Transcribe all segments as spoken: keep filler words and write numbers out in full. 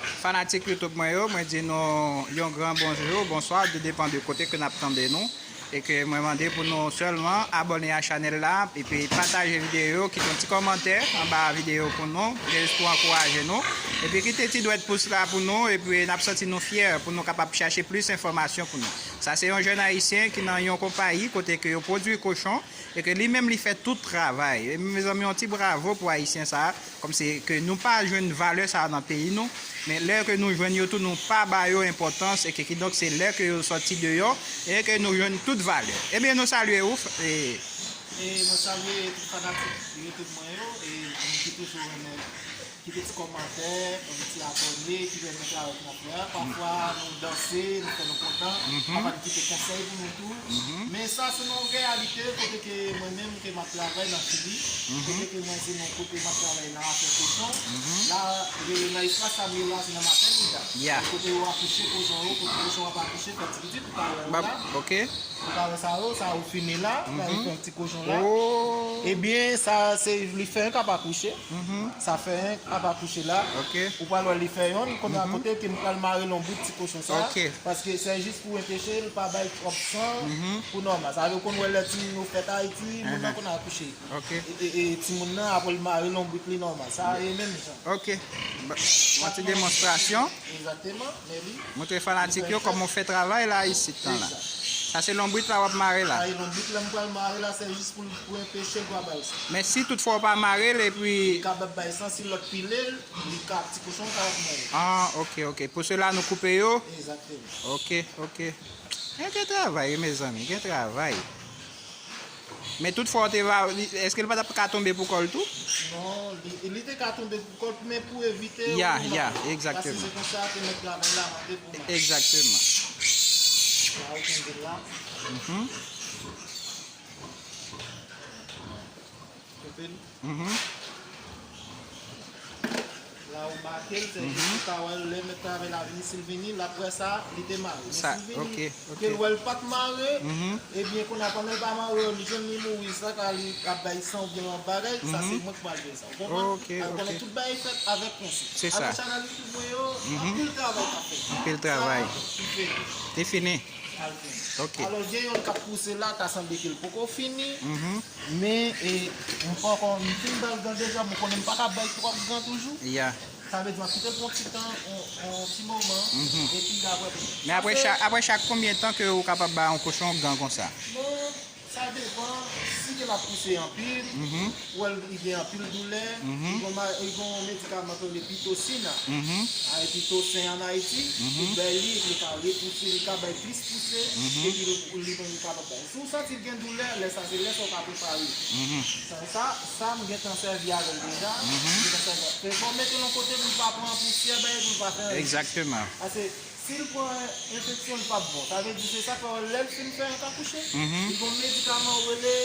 Fanatik YouTube mwen yo, mwen di nou yon gran bonjou, bonswa, de depan de kote ke n ap tande nou. E ke mwen mande pou nou sèlman abòne a chanèl la, epi pataje videyo, kite yon ti kòmantè anba videyo pou nou, jis pou ankouraje nou. Epi kite ti dwèt pous la pou nou, epi n ap santi nou fyè pou nou kapab chache plis enfòmasyon pou nou. Sa se yon jèn ayisyen ki nan yon konpayi kote ke yo pwodui kochon, e ke li menm li fè tout travay. E mezanmi, yon ti bravo pou ayisyen sa a. Kòmsi ke nou pa jwenn valè sa a nan peyi nou, men lè ke nou jwenn yo tou, nou pa ba yo enpòtans, e ke kidonk se lè ke yo sòti deyò, e ke nou jwenn tout valè. Ebyen, nou salye ou, e E mwen salye tout fanatik YouTube mwen yo, e moun ki toujou renmen kite ti kòmantè, yon ti abòne, ki renmen travay k n ap fè a. Pafwa nou danse, nou fè nou kontan, pafwa nou kite konsèy pou nou tou. Men sa se yon reyalite kote ke mwen menm ke m ap travay nan Chili, kote ke mwen se yon kote m ap travay nan afè kochon. La, e, nan espas sa m ye la, se nan matènita. Kote yo akouche kochon yo, kote kochon ap akouche, fè ti pitit, ou ka wè yo la. Ok. Ou ka wè sa yo, sa yo fini la, la yo fè yon ti kochon la. Ebyen, sa se li fè yon k ap akouche. Sa fè yon k ap akouche la. Ou pral wè li fè yonn, kounye a kote ke m pral mare lonbrit ti kochon sa. Paske se jis pou enpeche l pa bay twòp san pou nòmal. Sa vle di ou konn wè lè timoun yo fèt Ayiti, moun nan konn akouche. E, e, e timoun nan, apre l mare lonbrit li nòmal. Sa e menm jan. Ok. Ba, yon ti demonstrasyon. Egzakteman, men li. Montre fanatik yo kòman w fè travay la isit lan la. Sa se lonbrit la w ap mare la. Sa e lonbrit la m pral mare la, se jis pou, pou enpeche l pa bay san. Men si toutfwa w pa mare l epi. Li kapab bay san, si lòt pile l, li ka, ti kochon kapab mouri. Ah, ok, ok. Pou sela nou koupe yo? Egzakteman. Ok, ok. Gen, gen travay, wi, mezanmi, gen travay. Men tout fwa w te va, li, èske l pa t ap ka tonbe pou kò l tou? Non, li, li te ka tonbe pou kò l, men pou evite. Ya, ya, egzakteman. Paske se konsa ke mèt travay la mande pou mwen. Egzakteman. La, ou kenbe l la. Kenbe l. La ou make l, se jis ou ka wè l, lè mèt travay la vini, si l vini, l ap wè sa, li te mare. Men si l vini, ke l wè l pa t mare, ebyen, kounye a, pandan l pa mare, li jwenn li mouri, sa ka li ap bay san oubyen yon bagay, sa se mwen k pral jere sa. Ou konprann? Alò, konnen tout bagay fèt avèk prensip. Alò, chanèl YouTube mwen yo, anpil travay k ap fèt. Anpil travay. Sa, li fini. Li fini. Alò, gen yonn k ap pouse la, ta sanble ke l poko fini. Men, e, m poko, m fin ba l gran deja, m konnen m pa ka bay twòp gran toujou. Ya. Sa vle di, m ap kite l pou yon ti tan, yon, yon ti moman, epi apre. Men apre chak, apre chak konbyen tan ke ou kapab bay yon kochon gran konsa? Bon, sa depann, si ke l ap pouse anpil, ou wè l gen anpil doulè, li gon ma-, li gon medikaman ke yo rele pitosina. A, e pitosen an Ayiti, ou bay li, li ka repouse, li ka bay plis pouse, epi li, li menm li kapab bay. Si w santi l gen doulè, lè sa se lè sa w ka prepare. Sa, sa, sa m gentan sèvi avè l deja. M gentan sèvi. Men fò w mete l yon kote pou l pa pran pousyè, bay, pou l pa fè anyen. Egzakteman. Paske si l pran enfeksyon, li p ap bon. Sa vle di se sa k fè lè l fin fè yon ka kouche, li gon medikaman yo rele,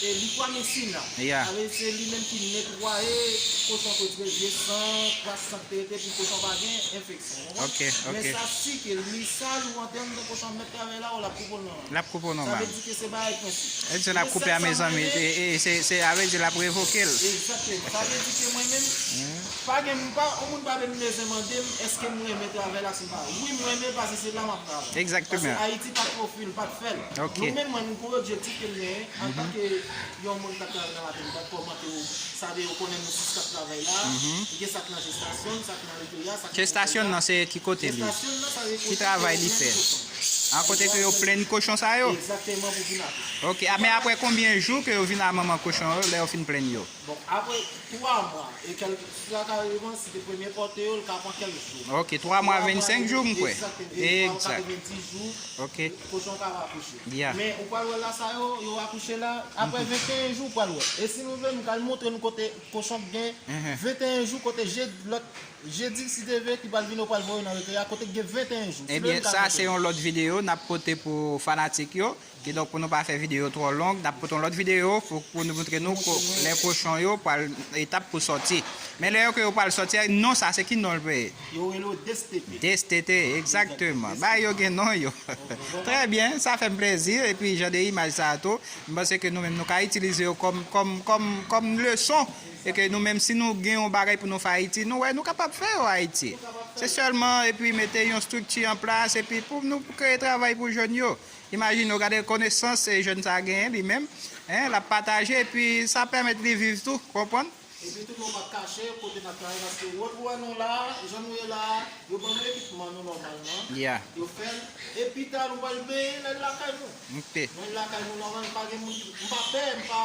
e, likwamesina. Sa vle di se li menm ki netwaye kochon, retire vye san, kras san k te rete pou kochon pa gen enfeksyon. Ok, ok. Men sa si ke li sal ou antre anndan kochon ap mèt travay la, ou l ap koupe w nan men. L ap koupe w nan men. Sa vle di ke se bagay prensip. E di l ap koupe a, mezanmi. E, e, se, se, sa vle di l ap revoke l. Egzakteman. Sa vle di ke mwen menm, pa gen, pa, yon moun pa menm bezwen mande m èske m renmen travay la, si m pa. Wi, m renmen paske se la m ap travay. Egzakteman. Paske Ayiti pa t ofri l, pa t fè l. Ok. Nou menm, mwen, nou gon objektif ke m genyen antanke yon moun k ap travay nan matènite, kòman ke ou, sa vle yo konnen nou sis k ap travay la, gen sa k nan jestasyon, sa k nan reveya, sa k nan... Jestasyon nan se ki kote li? Jestasyon nan, sa vle kote ke yo plenn kochon. A, kote ke yo plenn kochon sa yo? Egzakteman, pou vin akouche. Ok, a, men apre konbyen jou ke yo vin a manman kochon yo, lè yo fin plenn yo? Bon, apre twa mwa, e kèlkeswa kareman, si te premye pòte yo, l ka pran kèk jou. Ok, twa mwa, vennsenk jou, m kwè. Egzakteman. E twa mwa, katrevenndis jou, kochon ka akouche. Ya. Men ou pral wè la sa yo, yo akouche la, apre venteyen jou, ou pral wè. E si nou vle, m ka al montre nou kote kochon gen venteyen jou, kote je, lòt, jedi, si Dye vle, ki pral vini, ou pral voye nan rekre a, kote gen venteyen jou. Ebyen, sa se yon lòt videyo n ap pote pou fanatik yo. Kidonk, pou nou pa fè videyo twò long, n ap pote yon lòt videyo pou, pou nou montre nou ko-, lè kochon yo pral etap pou sòti. Men lè yo ke yo pral sòti a, non sa, se ki non l pe ye? Yo rele yo destete. Destete, egzakteman. Bagay yo gen non yo. Trè byen, sa fè m plezi, epi jan de imaj sa a tou, m panse ke nou menm nou ka itilize yo kòm, kòm, kòm, kòm leson, e ke nou menm si nou gen yon bagay pou nou fè Ayiti, nou wè nou kapab fè yo Ayiti. Se sèlman epi mete yon estrikti an plas epi pou nou kreye travay pou jèn yo. Imajine w, gade konesans e jèn sa genyen li menm, en, l ap pataje epi sa pèmèt li viv tou, konprann? Epi tou nou pa kache kote n ap travay paske wòl pou wè nou la, jan nou ye la, yo ban nou ekipman nou nòmalman, Yeah. yo fè l, epi ta nou pral benyen lè lakay nou. Ok. Mwen lakay nou nòmal, pa gen moun ki, m pa pè, m pa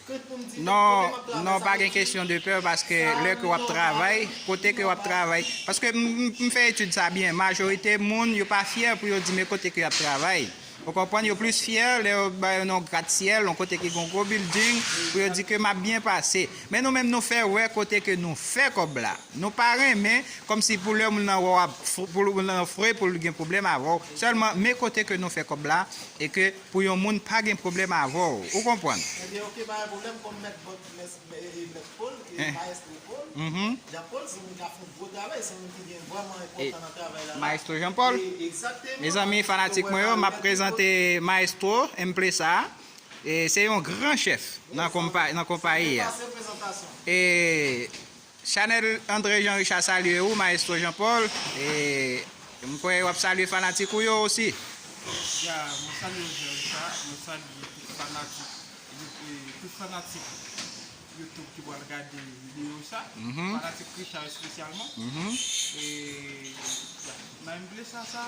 krent pou m di Non, kote m ap travay, non, sa pa vle gen di kesyon de pè paske sa lè ke w ap nòmal, travay, kote ke w ap nòmal. travay. Paske m, m, m fè etid sa byen, majorite moun yo pa fyè pou yo di men kote ke y ap travay. Ou konprann, yo plis fyè lè yo ba yo nan yon gratsyèl, yon kote ki gen yon gwo bilding, pou yo di ke m ap byen pase. Men nou menm nou fè wè kote ke nou fè kòb la. Nou pa renmen kòmsi pou lè moun nan wè w ap fr-, pou moun nan fre pou l gen pwoblèm avè w. Sèlman men kote ke nou fè kòb la e ke pou yon moun pa gen pwoblèm avè w. Ou konprann? Ebyen, ok, pa gen pwoblèm, kòm mèt bòt, mèt, mèt, mèt Paul, ki Eh. mayestwo Paul. Mhm. Jan Paul, se moun k ap fè yon gwo travay, se moun ki gen vrèman E, enpòtan nan travay la. Mayestwo Jean Paul. E, egzakteman. Mezanmi, fanatik mwen yo, m ap prezante Mayestwo M Play sa. E se yon gran chèf nan konpa-, nan konpayi a. Pase prezantasyon. E Chanèl André Jean Richard salye ou, Mayestwo Jean Paul. E m kwè w ap salye fanatik ou yo osi. Ya, mwen salye w, Jean Richard, mwen salye tout fanatik, e, tout fanatik YouTube ki pral gade videyo sa. Mhm. Fanatik Richard espesyalman. Mhm. E, ya, nan M Play sa, sa,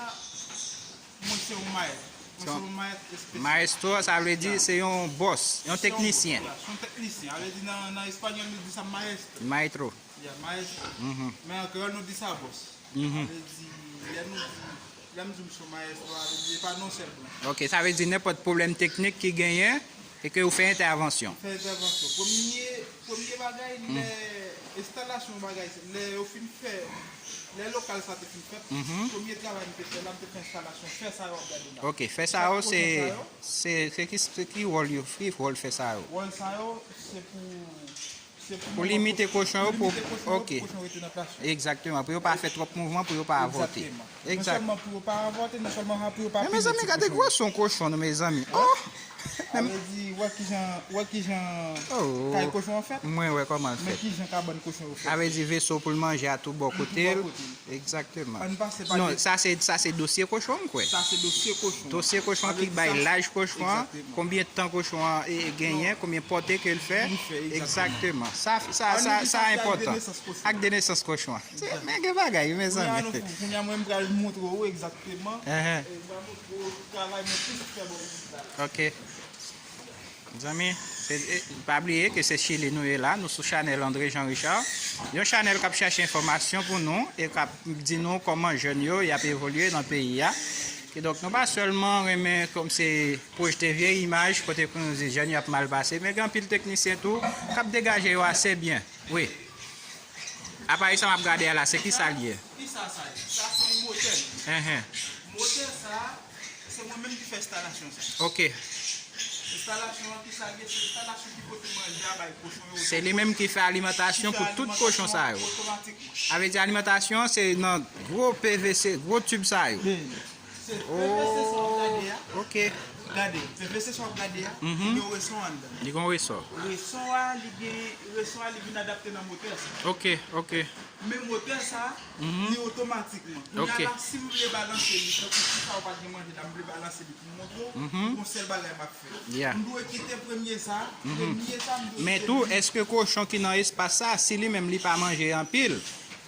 mwen se yon mayèt. Mwen se Se yon yon mayèt espesyal. Mayestwo, sa vle di Ya. se yon bòs, yon Se yon teknisyen. bòs, ya, se yon teknisyen. Sa vle di nan, nan espanyòl, nou di sa maestro. Maestro. Ya, maestro. Mhm. Men an kreyòl, nou di sa bòs. Mhm. Sa vle di, lè nou di, lè m di m se yon mayestwo, sa vle di, e pa non sèlman. Ok, sa vle di nenpòt pwoblèm teknik ki genyen e ke ou fè entèvansyon. Fè entèvansyon. Premye, premye bagay, Hmm. lè enstalasyon bagay, lè yo fin fè, lè lokal sa te fin fèt, Mhm. premye travay m te fè la, m te fè enstalasyon fè sa yo ap gade la. Ok, fè sa yo, Chak se, kote sa yo. se, se ki, se ki wòl yo, ki wòl fè sa yo? Wòl sa yo, se pou, se pou Pou limite kochon yo, pou, pou limite kochon yo, ok. pou kochon rete nan plas yo. Egzakteman, pou yo pa fè twòp mouvman, pou yo pa avòte. Egzakteman. Non Egzak. sèlman pou yo pa avòte, non sèlman pou yo pa Men, mezanmi, gade gwosè yon kochon, non, mezanmi. Oh! Sa vle di, wè kijan, wè kijan Oh. kay kochon an fèt, Mwen wè kòman l men fèt. kijan kabann kochon yo fèt. Sa vle di veso pou l manje a tou bò Li tou kote bò l. kote l. Egzakteman. Ann pase pa Non, de sa se, sa se dosye kochon, m kwè. Sa se dosye kochon. Dosye kochon Sa vle ki di bay sa laj kochon an, Egzakteman. konbyen tan kochon an e, e genyen, Non. konbyen pòte ke l fè. Li fè, egzakteman. Egzakteman. Sa, sa, Ann sa, di sa sa se ak enpòtan. denesans kochon. Ak denesans kochon an. Se, Egzakteman. men gen bagay, wi, Kounye a, mezanmi. nou, kounye a, mwen, m pral montre w egzakteman. Ehn. E, m pral montre w travay mwen plis fè bò pitit la. Ok. Zanmi, se, e, pa bliye ke se Chili nou ye la, nou sou chanèl André Jean Richard. Yon chanèl k ap chache enfòmasyon pou nou e k ap di nou kòman jèn yo y ap evolye nan peyi a. Kidonk, nou pa sèlman renmen kòm se pwojte vye imaj kote pou nou di jèn yo ap mal pase, men gen anpil teknisyen tou k ap degaje yo ase byen. Wi. Aparèy sa m ap gade a la, se ki sa l ye? Ki sa sa ye? Sa se yon motè. Enhen. Motè sa, se mwen menm ki fè enstalasyon sa. Ok. Enstalasyon an, ki sa l ye? Se enstalasyon ki pote manje a bay kochon yo. Se li menm ki fè alimantasyon pou tout kochon sa yo. Otomatikman. Sa vle di alimantasyon se nan gwo P V C, gwo tib sa yo. Wi. Se P V C sa w ap gade a. Oh, ok. Gade, P V C sa w ap gade a, Mhm. li gen yon resò anndan. Li gen yon resò. Resò a, li gen, resò a, li vin adapte nan motè sa. Ok, ok. Men motè sa, Mhm. li otomatikman. Kounye a Ok. la, si m vle balanse li, tankou si sa w pa t gen manje la, m vle balanse li pou m montre w, Mhm. yon sèl bagay m ap fè. Yeah. M dwe kite premye sa, Mhm. premye sa, m dwe Men kite tou, li. Èske kochon ki nan espas sa, si li menm li pa manje anpil,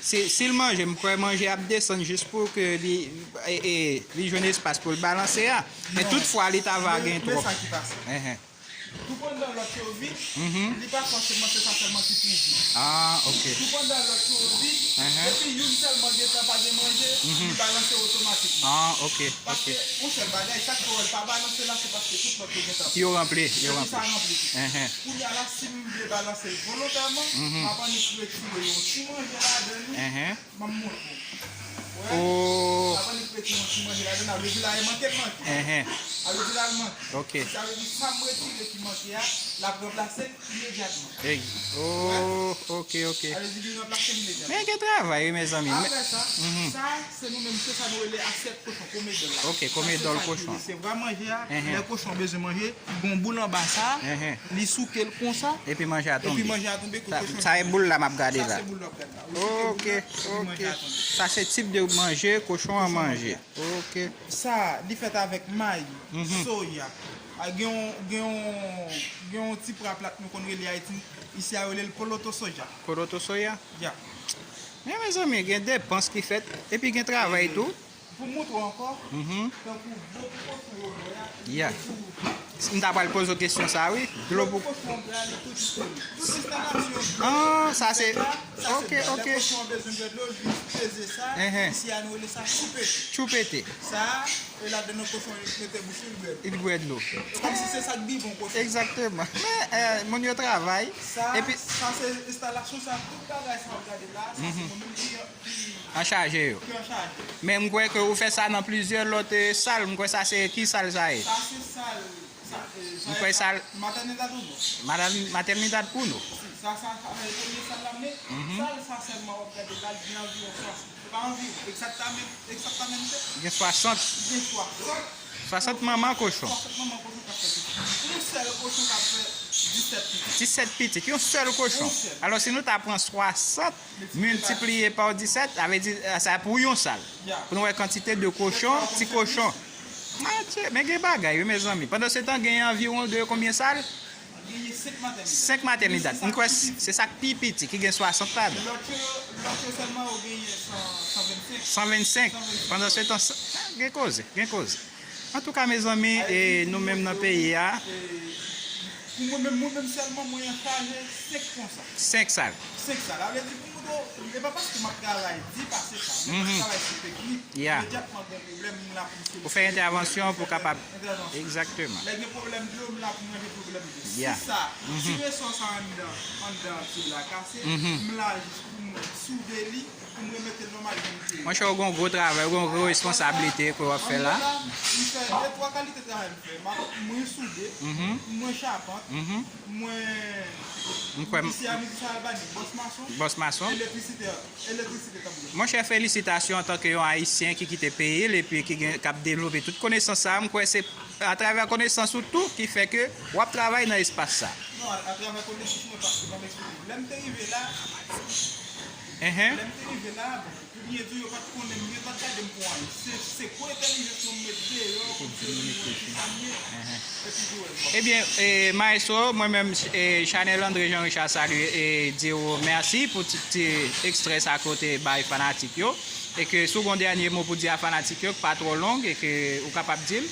si, si l manje, m kwè manje ap desann jis pou ke li, e, e, li jwenn espas pou l balanse a. Men Non. toutfwa, li ta va Men, gen men twòp. sa ki pase. Enhen. Toupandan lòt yo vin, Mhm. li pa fòseman se sa sèlman ki pou vin. Ah, ok. Toupandan lòt yo vin, Enhen. depi youn sèlman gentan pa gen manje, Mhm. li balanse otomatikman. Ah, ok, Paske, ok. yon sèl bagay, sa k fè w wè l pa balanse la, se paske tout lòt yo gentan Yo ranpli, yo Epi sa ranpli. ranpli. Enhen. Kounye a la, si m vle balanse l volontèman, Mhm. m ap annik retire yon ti manje ladan li, Enhen. m ap montre w. Wè? Oh. M ap annik retire yon ki manje ladan, alwezi la e manke l manke. Enhen. Alwezi la l manke. Ok. Sa vle di sa m retire ki manke a, l ap ranplase l imedyatman. Ey. Oh, ok, ok. Alwezi li ranplase l imedyatman. Men gen travay, wi, mezanmi. Apre sa, mhm, sa, se nou menm, se sa nou rele asyèt kochon, komedòl la. Ok, komedòl kochon. Sa, se sa ki resevwa manje a. Enhen. Lè kochon bezwen manje, li gen yon boul anba sa, enhen, li souke l konsa. Epi manje a tonbe. Epi manje a tonbe, sa, kochon sa e boul la m ap gade la. Sa se boul la w ap gade la. Ou souke boul la, epi manje a tonbe. Ok, ok. Sa se tip de manje kochon an manje. Ok. Sa, li fèt avèk mayi, mhm, soya. A, gen yon, gen yon, gen yon ti pra plat nou konn rele Ayiti, isi a yo rele l poloto soja. Poloto soya? Ya. Men mezanmi, gen depans ki fèt, epi gen travay tou. Pou m montre w ankò, mhm, tankou dlo pou kochon yo bwè a, ya, li toujou. M ta pral poze w kesyon sa, wi. Dlo pou kochon an bwè a, li toujou disponib. Tout enstalasyon dlo, ah, sa se, sa se, ok, ok. Lè kochon an bezwen bwè dlo, li peze sa, enhen, isi a nou rele sa choupete. Choupete. Sa, e ladan nan kochon, li mete bouch li, li bwè dlo. Li bwè dlo. E kòmsi se sa k bivon kochon. Egzakteman. Men, eh, moun yo travay. Sa, epi sa se enstalasyon, sa, tout bagay sa w ap gade la, sa se, mhm, mwen menm ki an chaje yo. Ki an chaje. Men m kwè ke ou fè sa nan plizyè lòt, eh, sal. M kwè sa se ki sal sa ye? Sa se sal, sa, eh, m kwè sal Maternidad Uno. Madan-, Maternidad Uno. Si, sa, sa, sa, eh, premye sal la, men, mhm, sal sa sèlman w ap gade la, li gen anviwon swasant. Se pa anviwon, egzaktamen-, egzaktamente. Gen swasant. Gen swasant. Swasant manman kochon. Swasant manman kochon k ap fè pitit. Yon sèl kochon k ap fè disèt pitit. Disèt pitit, yon sèl kochon. Yon sèl. Alò, si nou ta pran swasant, miltipliye pa disèt, sa vle di, eh, sa pou yon sal. Ya. Pou nou wè kantite de kochon, ti kochon. Adye, men gen bagay, wi, mezanmi. Pandansetan, gen anviwon de konbyen sal? Genyen senk matènidad. Senk matènidad. M kwè se sa k pi piti, ki gen swasant ladan. Lòt yo, lòt yo sèlman yo genyen san, san vennsenk. San vennsenk. San vennsenk. Pandansetan, sa, gen koze, gen koze. Antouka, mezanmi, e, nou menm nan peyi a. Pou mwen menm, mwen menm sèlman, mwen an chaje senk konsa. Senk sal. Senk sal. Sa vle di pou mwen, e pa paske m ap travay di pase sa, mwen pa travay sou teknik. Ya. Imedyatman gen pwoblèm, m la pou m solusyone. Ou fè entèvansyon pou kapab. Entèvansyon. Egzakteman. Lè gen pwoblèm dlo, m la pou m ranje pwoblèm dlo. Ya. Si sa, si resò sa anndan, anndan tib la kase, m la jis pou m soude li, pou m remete l nòmal jan li te ye. Monchè, ou gen yon gwo travay, ou gen yon gwo responsablite ke w ap fè la. Anndan la, m fè de twa kalite travay m fè. M ap, mwen soude, mwen chapant, mwen, m kwè m- isi a nou di sa Albany, bòs mason, bòs mason, elektrisitè, elektrisite tanbou. Monchè, felisitasyon antanke yon Ayisyen ki kite peyi l epi ki gen, k ap devlope tout konesans sa a. M kwè se atravè konesans ou tou ki fè ke w ap travay nan espas sa. Non, a, atravè konesans mwen, paske ban m eksplike w. Lè m te rive la, enhen, lè m te rive la, bon, pou byen di w, yo pa t konnen m, yo pa t gade m pou anyen. Se, se kou entèlijans mwen m met deyò, pou m sezi pou mwen ki sa m ye, epi tou wè l. Ebyen, e, Maestro, mwen menm, e, Chanèl André Jean Richard salye e di w mèsi pou ti, ti ekstrè sa ke w te bay fanatik yo. E ke si w gen yon dènye mo pou di a fanatik yo, k pa twò long, e ke ou kapab di l.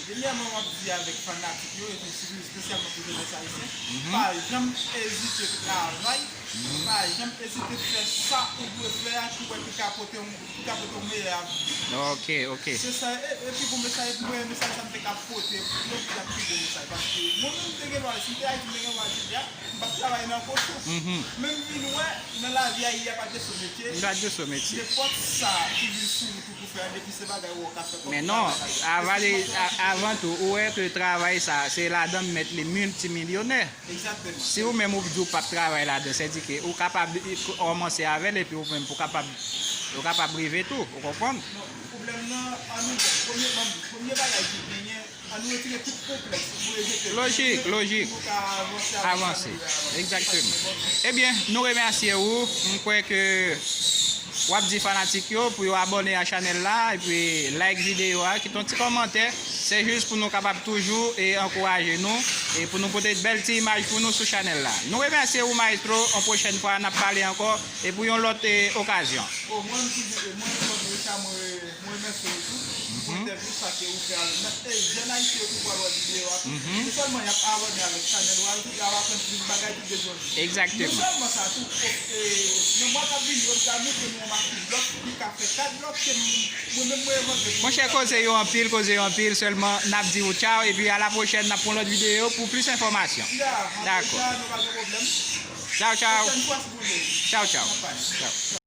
Dènyèman, m ap di avèk fanatik yo, epi sitou espesyalman pou jenès ayisyen, pa janm ezite travay, pa janm ezite fè sa ou dwe fè a, ki w wè ki ka pote yon, ki ka pote yon meyè avni. Ok, ok. Se sa, e, e pi bon mesaj, epi mwen, mesaj sa m te ka pote, yon pi pi bon mesaj, paske mwen menm, m te gen dwa, si m te Ayiti, m te gen dwa di, m p ap travay nan kochon. Men m vin wè, nan lavi a, y a pas de sot metye. Y a pas de sot metye. Nenpòt sa ki vin sou wout ou pou fè a, depi se bagay ou wè w ka fè kòb. Men non, travay la, avan, a, avan tou, ou wè ke travay sa, se ladan m mèt li miltimilyonè. Egzakteman. Si ou menm ou di w p ap travay ladan, sètadi ke ou kapab kòmanse avè l, epi ou menm pou kapab, ou kapab rive tou, ou konprann? Non, pwoblèm nan, an nou bon, premye, ban m di, premye bagay ki genyen, ann nou retire tout konplèks, nou rejete l. Lojik, lojik. Pou nou ka avanse avèk sa nou vle avanse. Avanse. Egzakteman. Ebyen, nou remèsye ou. M kwè ke w ap di fanatik yo pou yo abòne a chanèl la, epi like videyo a, kite yon ti kòmantè. Se jis pou nou kapab toujou e ankouraje nou, e pou nou pote bèl ti imaj pou nou sou chanèl la. Nou remèsye ou, Maestro. Yon pwochèn fwa, n ap pale ankò, e pou yon lòt, e, okazyon. O, mwen menm tou, mwen menm, mwen, mwen, mwen remèsye ou tou pou entèvyou sa ke ou fè avè m nan. E jèn ayisyen yo tou pral wè videyo a tou. Se sèlman y ap abòne avèk chanèl ou a, epi y ap aprann plis bagay tou de jodi. Egzakteman. Non sèlman sa tou, e, nan mwa k ap vini yo, m pral montre nou yon machin blòk ki ka fè kat blòk ke m, mwen menm mwen envante pou mwen. Monchè, koze yo anpil, koze yo anpil, sèlman n ap di w tchaw, epi a la pwochèn, n ap pran lòt videyo pou plis enfòmasyon. Ya, dakò. Deja, nou pa gen pwoblèm. Tchaw, tchaw. Pwochèn fwa, si Bondye vle. Tchaw, tchaw. N ap pale. Tchaw.